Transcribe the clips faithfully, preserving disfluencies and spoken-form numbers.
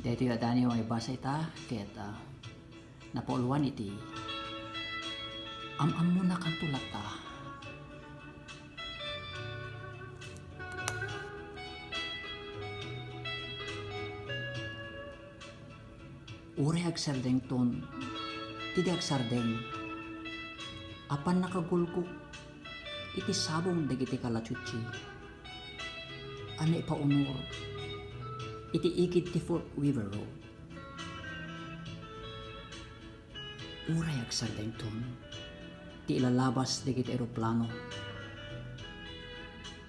Daytoy a Daniel nga ibasa ita ket, ah, napauluan iti am-ammonakanto latta. Uray agsardengton ti di agsardeng a pannakagulgok iti sabong dagiti kalaciuci a naipaunor iti igid ti Fork River Road. Uray agsardengton ti ilalabas dagiti eroplano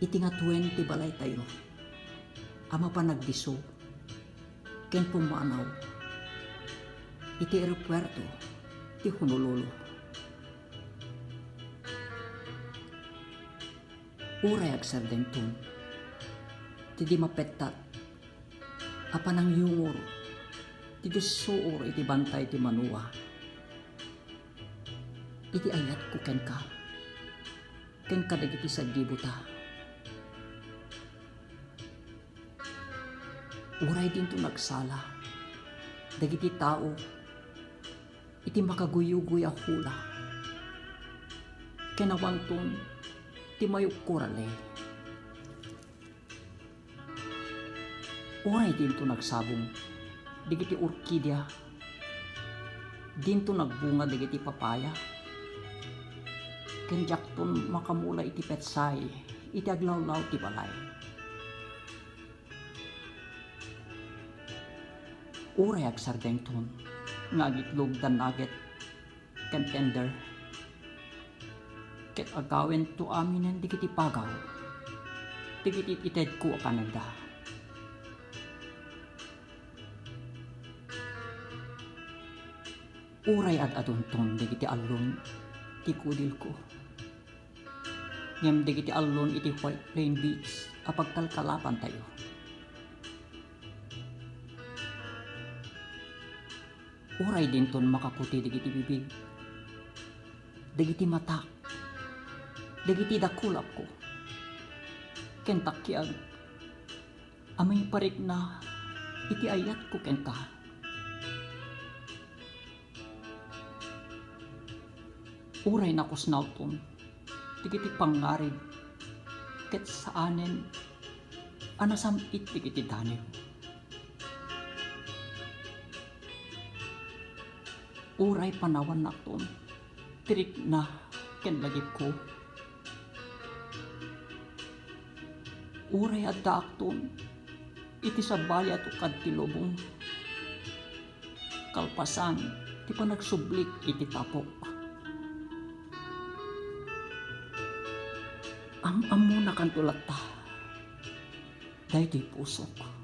iti ngatuen ti balaytayo a mapan agdisso ken pummanaw iti eropuerto ti Honolulu. Uray agsardengton ti di mapettat a panangyungor ti dissuor iti bantay ti manoa iti ayatko kenka ken kadagiti sadibota. Uray dinto nagsala dagiti tao iti makaguyugoy a hula ken awanton ti mayukkor a ley. Uray dinto nagsabong dagiti orkidea, dinto nagbunga dagiti papaya, ken diakton makamula iti petsay iti aglawlaw ti balay. Uray agsardengton nga agitlog da nugget ken tender, ket agawento aminen dagiti pagaw dagiti itedko a kanenda. Uray ad-adunton dagiti allon ti kudilko, ngem dagiti allon iti White Plain Beach a pagkalkalapantayo. Uray dinton makakuti dagiti bibig, dagiti matak, dagiti dakulapko, ken takkiag a maiparikna iti ayatko kenka. Uray nakusnawton dagiti pangngarig ket saanen a nasam-it dagiti danim. Uray panawannakton ti rikna ken lagipko. Uray addaakton iti sabali a tukad ti lubong, kalpasan ti panagsublik iti tapok. Am-ammonakanto latta daytoy pusok.